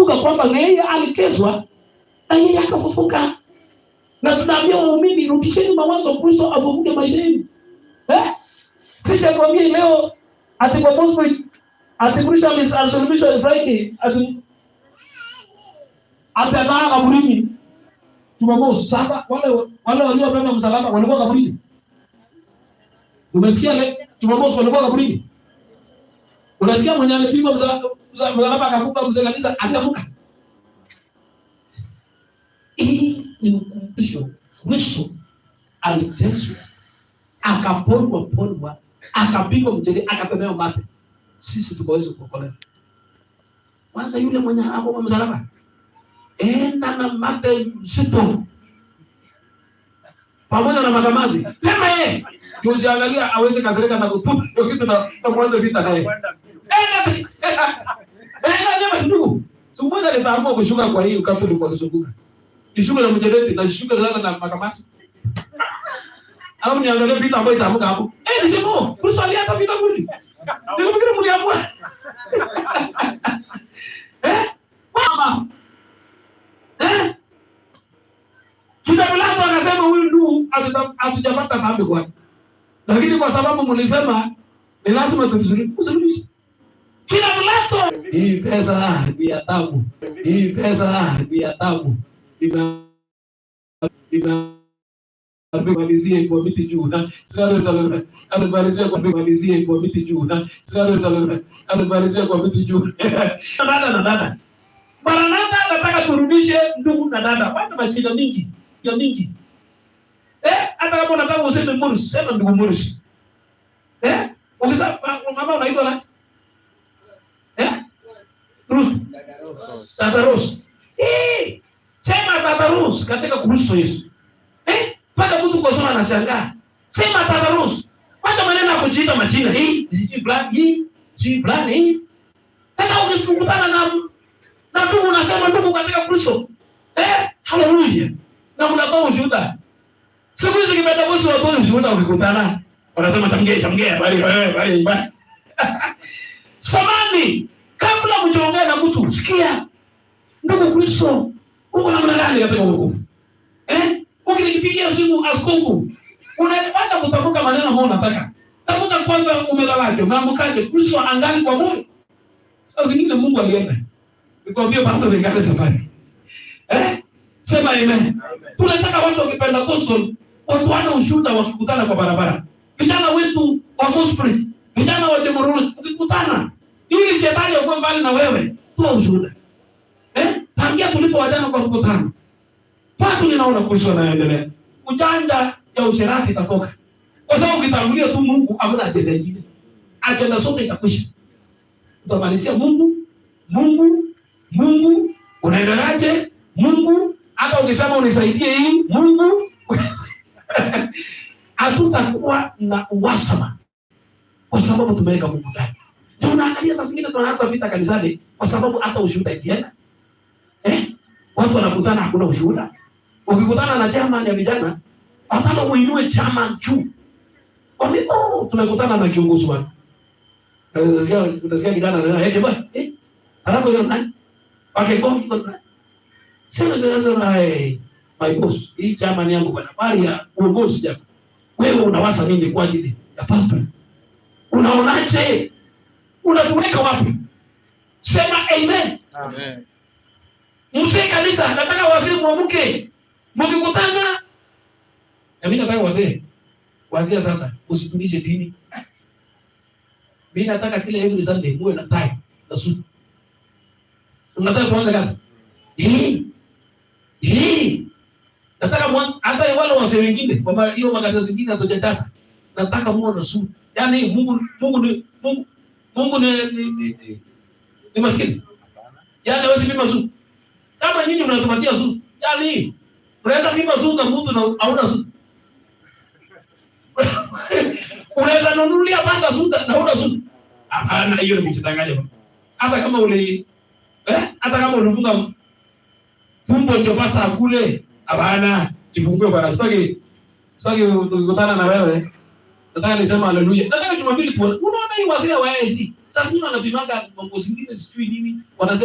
Tunakumbuka kwamba na yeye aliteswa na yeye akafufuka. Na tunaambia waumini, rudisheni mawazo, Kristo afufuke maisha yenu. Eh? Sisi akwambie leo ati kwa Bosco ati Kristo alisulubishwa Friday, ati atabaa kaburini Jumamosi. Sasa wale waliobeba msalaba walikuwa kaburini. Umesikia le Jumamosi walikuwa kaburini? Unasikia mwenye alipigwa msalaba akakufa, mzee kanisa aliamuka. Hii ni ukumbusho. Kristo aliteswa, akapondwa pondwa, akapigwa mjele, akatemewa mate, sisi tukaweza kuokolewa. Kwanza yule mwenye hapo kwa msalaba, enda na mate mzito pamoja na makamazi, tema yeye usiangalia aweze kasirika na kutupa hiyo kitu na kuanza vita naye. Enda enda, sema ndugu, siku moja nitaamua kushuka kwa hii ukatuli kwa kizunguka. Nishuke na mjeledi na nishuke sasa na makamasi. Alafu niangalie vita ambayo itaamuka hapo. Eh, niseme oh, Kristo alianza vita kweli. Nilifikiri mliamua. Eh? Mama. Eh? Kina Pilato akasema huyu ndugu hatujapata dhambi kwake. Lakini kwa sababu mlisema ni lazima tumsulubishe. Kila Pilato, hii pesa ni ya tabu. Hii pesa ni ya tabu. Ina malizie kwa miti juu na malizie kwa malizie kwa miti juu na malizie kwa miti juu. Dada na dada. Maranatha nataka turudishe ndugu na dada. Bwana majina mingi, ya mingi. Eh, hata kama unataka useme Morris, sema ndugu Morris. Eh? Ukisema mama unaitwa nani? Eh? Ruth. Dada Rose. Eh, sema Dada Rose katika Kristo Yesu. Eh? Mpaka mtu kwa soma anashangaa. Sema Dada Rose. Kwanza maneno ya kujiita majina hii, sijui fulani hii, sijui fulani hii. Hata ukikutana na ndugu unasema ndugu katika Kristo. Eh? Haleluya. Na mnatoa ushuhuda. Siku hizi kipenda bosi watoe ushuhuda ukikutana. Wanasema chamgee chamgee habari wewe habari nyumbani. Samani, kabla mjaongea na mtu sikia. Ndugu Kristo, uko namna gani katika wokovu? Eh? Ukinipigia simu askofu, unapata kutamka maneno ambayo unataka. Tamka kwanza umelalaje, umeamkaje, Kristo angali kwa Mungu. Sasa zingine Mungu alienda. Nikwambie bado ni safari. Eh? Sema amen. Amen. Tunataka watu wakipenda gospel, watu wana ushuhuda wakikutana kwa barabara. Vijana wetu wa Gospel, vijana wa Chemoroni, ukikutana ili shetani akuwe mbali na wewe, toa ushuhuda. Eh? Tangia tulipo wajana kwa mkutano. Pato ninaona Kristo anaendelea. Ujanja ya usherati itatoka. Kwa sababu ukitangulia tu Mungu hakuna ajenda nyingine. Ajenda zote itakwisha. Utamalizia Mungu, Mungu, Mungu, unaendeleaje? Mungu, hata ukisema unisaidie hii, Mungu. Hatutakuwa na uhasama kwa sababu tumeweka Mungu ndani. Tunaangalia saa zingine tunaanza vita kanisani kwa sababu hata ushuhuda ikienda. Eh? Watu wanakutana hakuna ushuhuda. Ukikutana na chairman ya vijana, hata uinue chairman juu. Kwambie, oh, tumekutana na kiongozi wako. Utasikia kijana anaenda, "Hey, bwana, eh? Alafu yeye nani?" Okay, go, go. Sema sema sema, hey, my boss, hii chairman yangu bwana, habari ya uongozi japo. Wewe unawaza nini kwa ajili ya pastor? Unaonaje? Unatuweka wapi? Sema amen. Amen. Mzee kanisa, nataka wazee muamke. Mkikutana, na mimi nataka wazee kuanzia sasa usitulishe dini. Mimi nataka kila every Sunday muwe na tie na suit. Unataka tuanze kazi? Eh. Eh. Nataka hata wale wazee wengine kwamba hiyo makanisa zingine hatujajaza. Nataka muwe na suit. Yaani Mungu ni maskini. Yaani hawezi pima suit. Kama nyinyi mnatupatia suit, yaani unaweza pima suit na mtu na hauna suit. Unaweza nunulia pasa suit na hauna suit. Hapana, hiyo ni kujidanganya. Hata kama uli hata kama ulifunga tumbo ndio pasa akule, hapana, jifungue bwana. Sitaki tukikutana na wewe. Nataka nisema haleluya. Nataka Jumapili tuone. Unaona hii wazee wa AIC. Sasa nyinyi wanapimanga mambo zingine sijui nini. Wanasema